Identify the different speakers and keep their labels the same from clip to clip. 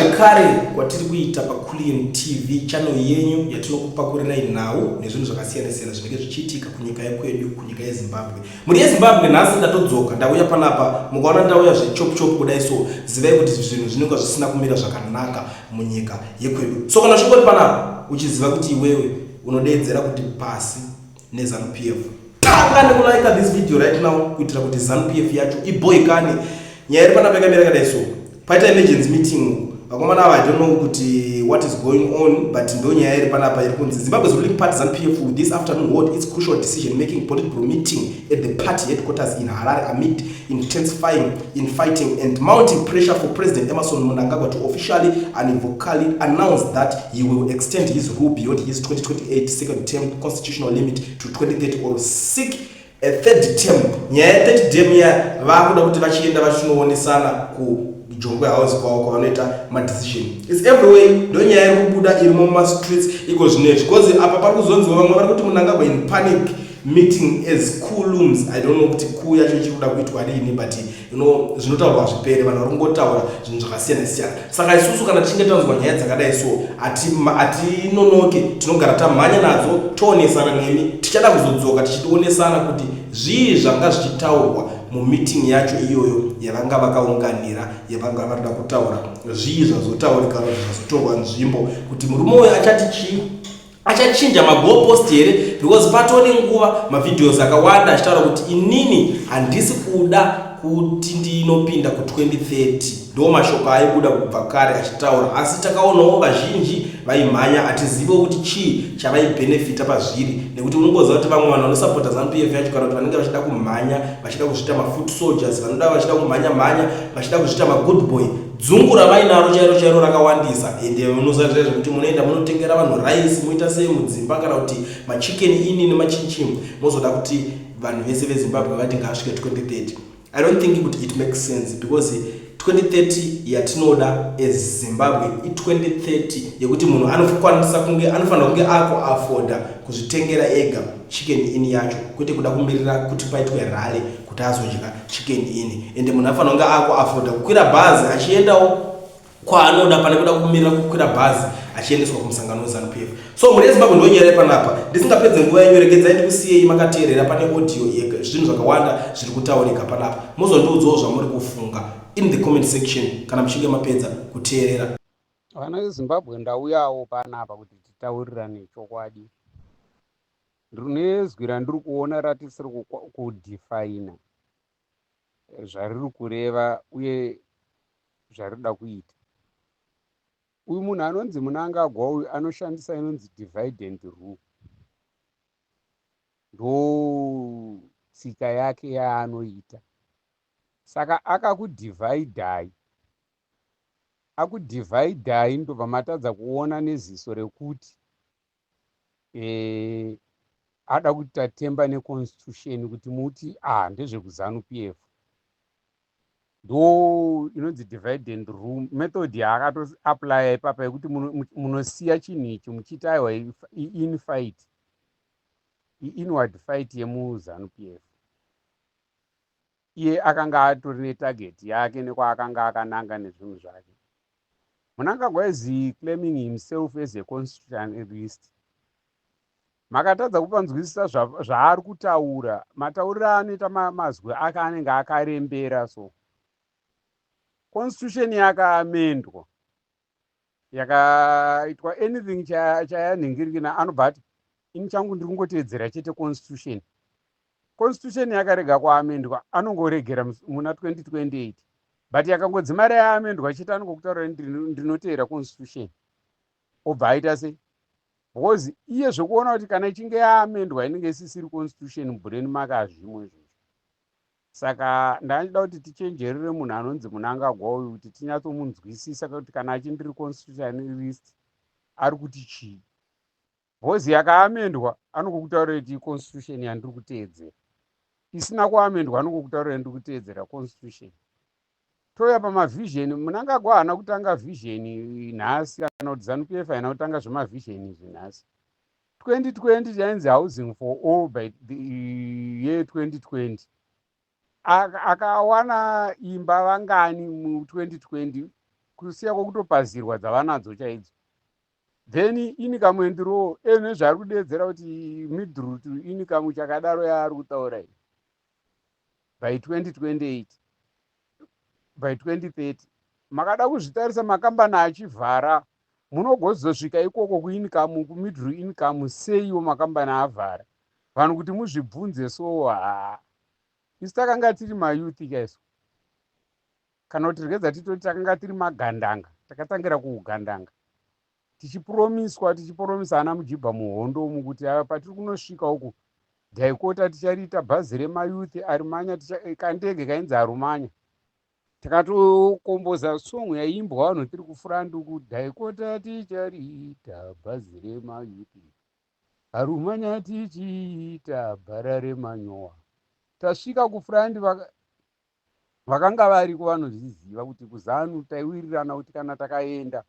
Speaker 1: Zvekare kwatiri kuita paCulian TV, channel yenyu yatinokupakurirai nhau nezvinhu zvakasiyana siyana zvinenge zvichiitika kunyika yekwedu, kunyika yeZimbabwe. Mhuri yeZimbabwe, nhasi ndatodzoka, ndauya panapa. Mukaona ndauya zvechop chop kudai so, zivai kuti zvinhu zvinenge zvisina kumira zvakanaka munyika yekwedu. So kana uchingori panapa uchiziva kuti iwewe unodeedzera kuti pasi neZanu PF, tanga nekulike this video right now kuitira kuti ZANU PF yacho iboikane. Nyaya iri panapa yakamira yakadai so: paita emergency meeting. Vakomana ava, I don't know kuti what is going on, but ndo nyaya iri panapa iri kunzi Zimbabwe's ruling party, ZANU PF, this afternoon hold its crucial decision making politburo meeting at the party headquarters in Harare amid intensifying infighting and mounting pressure for President Emmerson Mnangagwa to officially and vocally announce that he will extend his rule beyond his 2028 second term constitutional limit to 2030 or seek a third term. Nyaya yethird term ya vakuda kuti vachienda vachinoonesana kuJongwe House kwavo kwavanoita madecision. It's everywhere. Ndo nyaya iri kubuda irimo mumastreets iko zvinezvi, because apa pari kuzonziwa vamwe vari kuti Mnangagwa in panic meeting as coup looms. I don't know kuti coup yacho ichiri kuda kuitwa riini, but zvinotaurwa zvipere. Vanhu vari kungotaura zvinhu zvakasiyana siyana. Saka isusu kana tichinge tanzwa nyaya dzakadai so, hatinonoke, tinogara tamhanya nadzo, toonesana nemi. Tichada kuzodzoka tichitionesana kuti zvii zvanga zvichitaurwa mumeeting yacho iyoyo yavanga vakaunganira, yavanga varida kutaura, zvii zvazotaurika, kuti zvazotorwa nzvimbo, kuti murume uyu achati chii, achachinja magoalpost here, because patone nguva mavideos akawanda achitaura kuti inini handisi kuda kuti ndinopinda ku2030. Ndo mashoko aibuda kubva kare achitaura, asi takaonawo vazhinji vaimhanya. Hatiziviwo kuti chii chavaibhenefita pazviri, nekuti unongoziva kuti vamwe vanhu vanosapota ZANU PF yacho, kana kuti vanenge vachida kumhanya, vachida kuzviita mafoot soldiers, vanoda vachida kumhanya mhanya, vachida kuzviita magood boy, dzungu ravainaro chairo chairo rakawandisa. Ende unoziva zviya zvekuti munoenda munotengera vanhu rice, moita sei mudzimba, kana kuti maChicken Inn nemachinchim, mozoda kuti vanhu vese veZimbabwe vati ngaasvike 2030. I don't think kuti it makes sense, because 2030 yatinoda as Zimbabwe i2030 yekuti munhu anokwanisa kunge anofanira kunge akuafforda kuzvitengera ega Chicken Inn yacho, kwete kuda kumirira kuti paitwe rally kuti azodya Chicken Inn. Ende munhu anofanira kunge akuafforda kukwira bhazi achiendawo kwaanoda, pane kuda kumirira kukwira bhazi achiendeswa kumusangano weZANU PF. So mhuri yeZimbabwe, ndonyaya panapa. Ndisingapedze nguva yenyu, regedzai ndikusiyei makateerera pane audio zvinhu zvakawanda zviri kutaurika panapa. Muzondiudzawo zvamuri kufunga in the comment section kana muchinge mapedza kuteerera.
Speaker 2: Vana veZimbabwe, ndauyawo panapa kuti titaurirane chokwadi. Ndine zwi randiri kuona ratisiri kudefina zvariri kureva uye zvarida kuita. Uyu munhu anonzi Mnangagwa uyu anoshandisa inonzi divide and rule. Ndo tsika yake yaanoita. Saka akakudhivhaidhai, akudhivhaidhai, ndobva matadza kuona neziso rekuti ada kuti tatemba neconstitution kuti muti a ndezvekuZANU PF. Ndo inonzi divide and rule method yaakatoapplya ipapa, yekuti munosiya chinhu ichi muchiti aiwa, infight, inward fight yemuZANU PF. Iye akanga atori netarget yake nekwaakanga akananga nezvinhu zvake. Mnangagwa is claiming himself as a constitutionalist. Makatadza kupanzwisisa zvaari kutaura. Matauriro aanoita, mazwi ake anenge akarembera. So constitution yakaamendwa, yakaitwa anything chayanhingirikina, anobva ati ini changu ndiri kungoteedzera chete constitution. Constitution yakarega kuamendwa, anongoregera muna 2028, but yakangodzimara yaamendwa chete, anongokutaura ndinoteera constitution, obva aita sei, because iye zvokuona kuti kana ichinge yaamendwa inenge isisiri constitution mubrain make, hazvimo izvozvo. Saka ndachida kuti tichenjerere munhu anonzi Mnangagwa uyu, kuti tinyatsomunzwisisa kuti kana achindiri constitutionalist ari kuti chii, because yakaamendwa anongokutaurira kuti iconstitution yandiri kuteedzera, isina kuamendwa anongokutaurira ndiri kuteedzera constitution. Touya pamavision. Mnangagwa haana kutanga vision nhasi, kana kuti ZANU PF haina kutanga zvemavision izvi nhasi. 2020 yainzi housing for all by the year 2020. Akawana imba vangani mu2020? Kusiya kwokutopazirwa dzavanadzo chaidzo. Then income and low ene zvaari kudeedzera kuti middle to income chakadaro yaari kutaura iyi by 2028, by 2030, makada kuzvitarisa, makambani achivhara, munogozosvika ikoko kuincome, kumiddle income seiwo makambani avhara? Vanhu kuti muzvibvunze. So ha, isu takanga tiri mayouth kaisu, kana kuti regedza titoti takanga tiri magandanga. Takatangira kuugandanga tichipromiswa, tichipromisa ana mujibha muhondo umu kuti patiri kunosvika uku, Dakota tichariita bhazi remayouth arimanya, kandege kainzi Arumanya. Takatokomboza song yaimbwa vanhu tiri kufront uku: "Dakota tichariita bhazi remayouth, Arumanya tichiita bhara remanyowa." Tasvika kufront, vakanga variko vanozviziva kuti kuZANU taiwirirana kuti kana takaenda,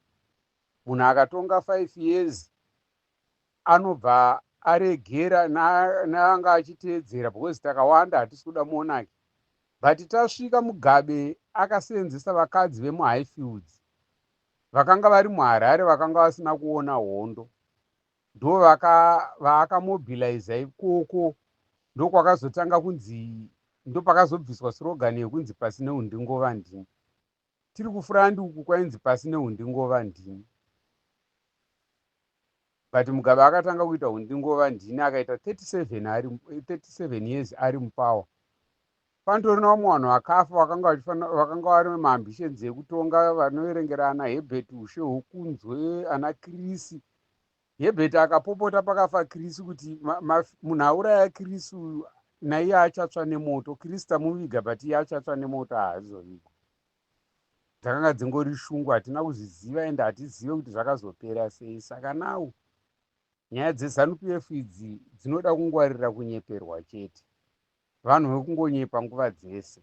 Speaker 2: munhu akatonga 5 years anobva aregera naanga achiteedzera, because takawanda, hatisi kuda monarchy. But tasvika, Mugabe akaseenzesa vakadzi vemuHighfields vakanga vari muHarare, vakanga vasina kuona hondo, ndo vaakamobiliza ikoko. Ndokwakazotanga kunzi, ndopakazobviswa slogan yekunzi "Pasi neundingova ndini". Tiri kufront uku kwainzi "Pasi neundingova ndini", but Mugabe akatanga kuita undingova ndini akaita 37, ari 37 years ari mupower. Panotori nevamwe vanhu vakafa vakanga vari maambitions ekutonga, vanoverengera ana Herbert Ushe Hukunzwe, ana Chris. Herbert akapopota pakafa Chris kuti munhu auraya Chris uyu naiye achatsva nemoto. Chris tamuviga, but iye achatsva nemoto, haazovigwa. Dzakanga dzingori shungu, hatina kuzviziva ende hatizive kuti zvakazopera sei. Saka now nyaya dzeZANU PF idzi dzinoda kungwarira kunyeperwa chete. Vanhu vekungonyepa nguva dzese.